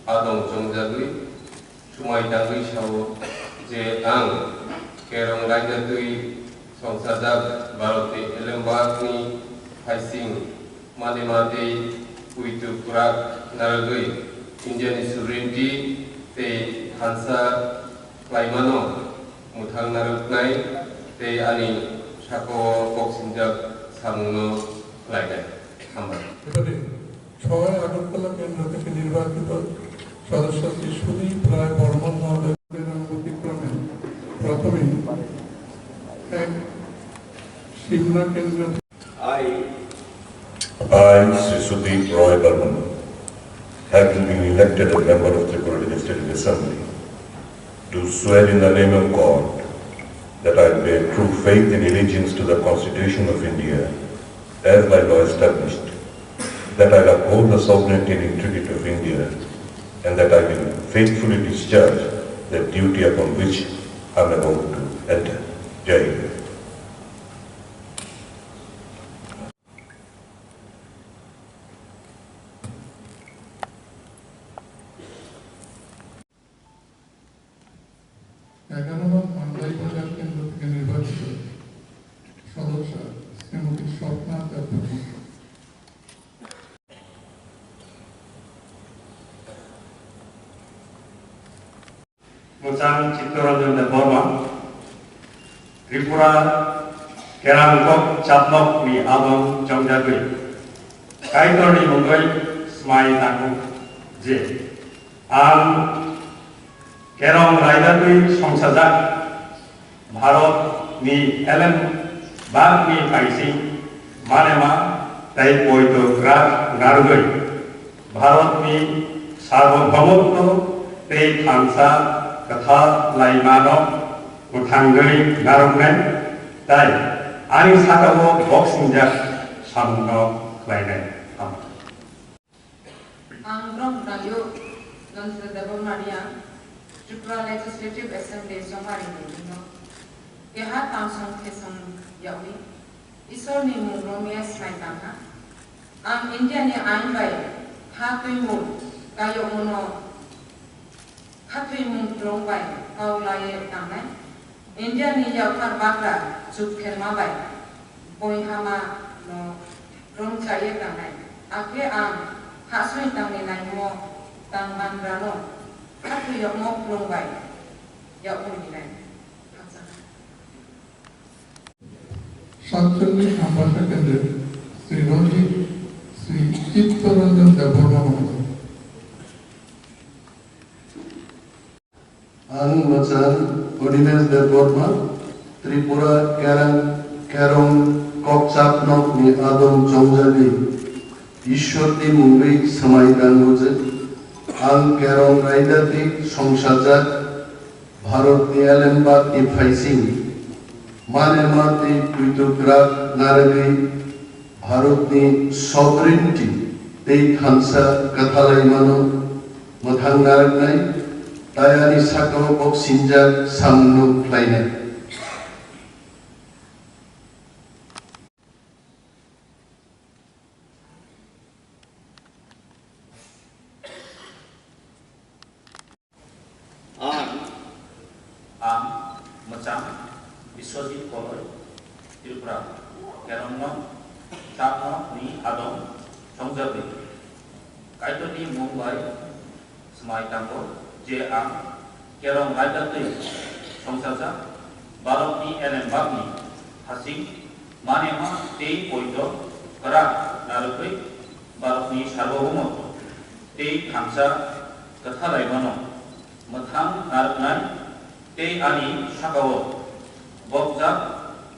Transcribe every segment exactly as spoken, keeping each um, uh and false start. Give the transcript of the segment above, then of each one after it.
Adong chongjagwi swmai tangwi sao je ang Kerong raida twi songsajak Bharotni elembakni phaising manema tei puitu kwrak narwgwi Indiani sovereignty tei thansa khlaimano mwthang narwknai tei ani sakao kok sinjak samungno khlainai. Hambai. এবারে ছয় আগরতলা কেন্দ্র থেকে নির্বাচিত সদস্য শ্রী সুদীপ রায় বর্মন মহোদয়ের অনুমতিক্রমে প্রথমে এক সিমলা কেন্দ্র I, I, Sri Sudeep Roy Barman, having been elected a member of Tripura Legislative Assembly, do swear in the name of God that I bear true faith and allegiance to the Constitution of India as by law established, that I uphold the sovereignty and integrity of India, and that I will faithfully discharge the duty upon which I am about to enter. Jai Hind. এগারো নং মান্দাইবাজার কেন্দ্র থেকে নির্বাচিত সদস্য শ্রীমতী স্বপ্না Debbarma. Mwchang Chittaranjan Debbarma, Tripura Kerang Kok Chapnok ni adong chongjagwi Kaitorni mungwi swmai tango je ang Kerong raida twi songsajak Bharat ni elem bak ni phaising manema tei poito kwrak narwgwi Bharat ni sarvabhaumotto tei thansa kwthalaimano mwthangwi narwknai tei ani sakao boksingjak samungno khlainai. Ang Bromnayu Nandra Debbarma Reang, Tripura Legislative Assembly chongmari ni bino keha tangsong thesong yawi Isor ni mung romya swmai tangha. Ang India ni ain bai ha twimung kayokmano khathoimung kwrwng bai kau laiwi tangnai. India ni yaphar bagra chuk pherma bai boihama no rwng chaiwi tangnai. Akhe ang hahsoi tangni naimo tang mandrano khathoi yokmo kwrwng bai yakung hinai. সাতচল্লিশ আমবাসা কেন্দ্রের শ্রী রঞ্জিত, শ্রী চিত্তরঞ্জন দেববর্মা মহোদয়। Ang Mwchang Odinesh Debbarma, Tripura Kerang, Kerong Kokchapnok ni adong chongjagwi Ishwar ni mungwi swmai tango je ang Kerong raida twi songsajak Bharat ni elembak ni phaising manema tei puitokrak narwgwi Bharat ni sovereignty tei thansa kwthalaimano mwthang narwknai, tai ani sakao boksingjak samungno khlainai. Ang, ang Mwchang Biswajit Koloi, Tripura, Kerongno Chapnok ni adong chongjagwi Kaitorni mung bai swmai tango je ang Kerong raida twi songsajak Bharat ni elembak ni hasing manema tei poito kwrak narwgwi Bharat ni sarvabhaumotto tei thansa kwthalaimano mwthang narwknai tei ani sakao bokjak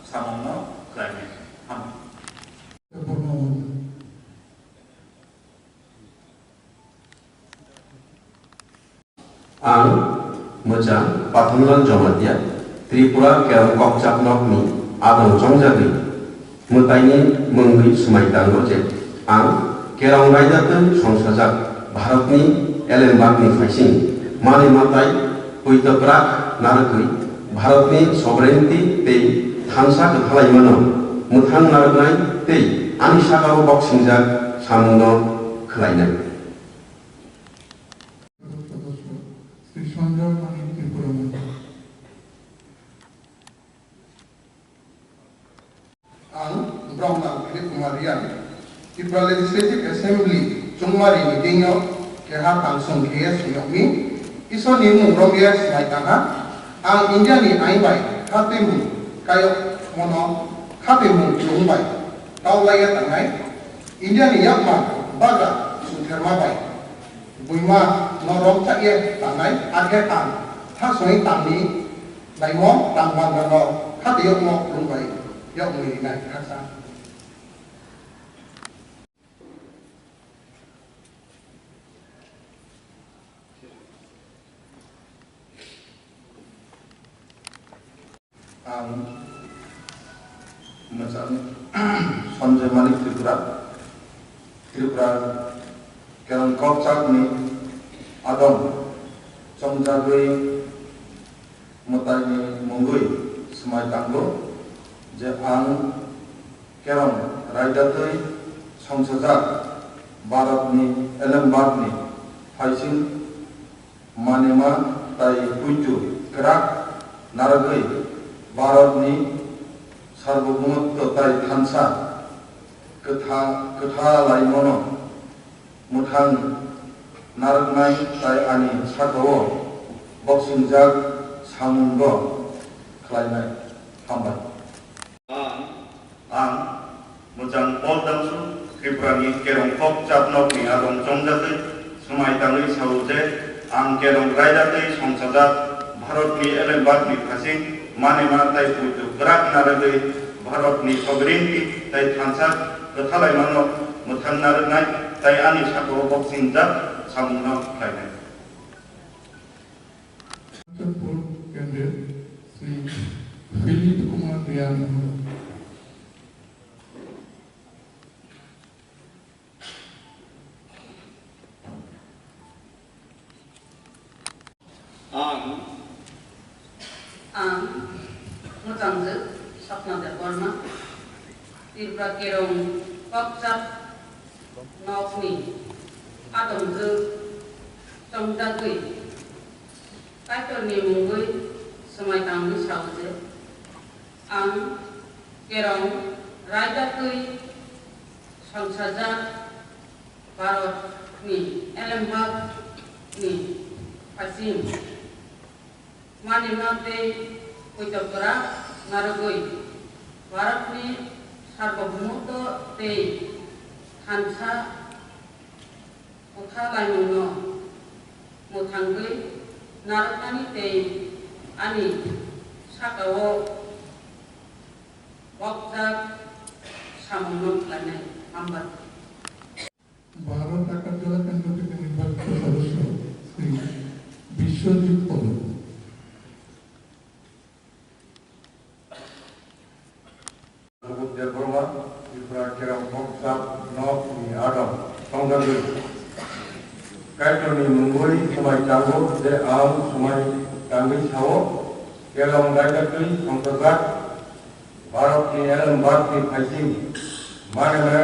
samungno khlainai. Hambai. Ang Mwchang Pathanlal Jamatia, Tripura Kerong Kokchapnokni adong chongjagwi mwtaini mungwi swmai tango je ang Kerong raida twi songsajak Bharatni elembakni phaising manwi matai puitokrak narwgwi Bharatni sovereignty tei thansa kwthalaimano mwthang narwknai tei ani sakao boksingjak samungno khlainai. Tripura Legislative Assembly chungmari ni deino keha tangsong khe suyokni Isor ni mung romya swmai tangha. Ang India ni ain bai kha twi mung kayok mono kha twi mung chung bai tau laiya tangnai. India ni yakma bagra sutherma bai buima no romchak ye tangnai, akhe ang tha songwi tangni naimo tangmangano kha twi yokmo chung bai yokmui rinai khaksa. Ang mwchang Sanjay Manik Tripura, Tripura Kerong Kokchap ni adong chongjagwi mwtai ni mungwi swmai tango je ang Kerong raidatwi songsajak Bharatni elembakni phaising manima tai puitu kwrak narwgwi Bharatni sarvobhumotto tai thansa kwtha-, kwthalaimano mwthang narwknai tai ani sakao boksingjak samungo khlainai. Hambai. Ang, ang mwchang Paul Damsu, Tripura ni Kerong Kokchap nokni adong chongjagwi swmai tangwi sao je, ang Kerong raidatwi songsajak Bharat ni elembak ni phasing manima tai puitu kwrak narwgwi Bharat ni sovereignty tai thansa kwthalaimano mwthang narwknai tai ani sakao boksingjak samungno khlainai. Chapur candidate Shri Philip Kumar Riang. Ang, ang mwchangjak Sapna Debbarma, Tripura Kerong Kokchap nokni adongjak chongjagwi Kaitorni mungwi swmai tangwi sao je, ang Kerong raidatwi songsajak Bharatni elembakni phaising manima tei poito kwrak narwgwi Bharatni sarvobhumotto tei thansa kwthalaimungno mwthangwi narwknani tei ani sakao bokjak samungno khlainai. Hambai. Bharat আকারজলা কেন্দ্র থেকে নির্বাচিত সদস্য শ্রী বিশ্বজিৎ পদক। Debbarma, Tripura Kerong Kokchap nokni adong chongjagwi Kaitorni mungwi swmai tango je ang swmai tangwi sao, Kerong raidatwi songsajak Bharatni elembakni phaising manima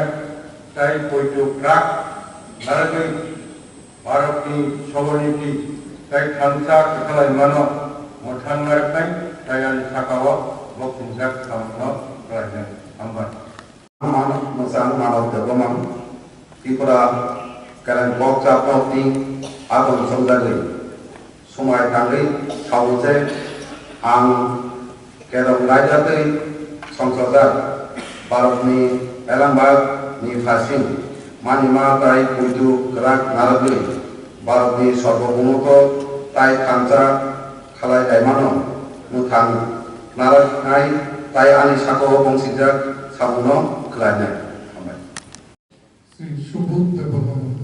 tai poito kwrak narwgwi Bharatni sovereignty tai thansa kwthalaimano mwthang narwknai tai ani sakao boksingjak samungno khlainai. Hambai. Ang mwchang Manav Debbarma, Tripura Kerong Kokchap nokni adong chongjagwi swmai tangwi sao je, ang Kerong raidatwi songsajak Bharatni elembakni phaising manima tai poito kwrak narwgwi Bharatni sarvobhumotto tai thansa khlai laimano mwthang narwknai tai ani sakao boksingjak samungno khlainai. Hambai. Shri সুবোধ দেববর্মা।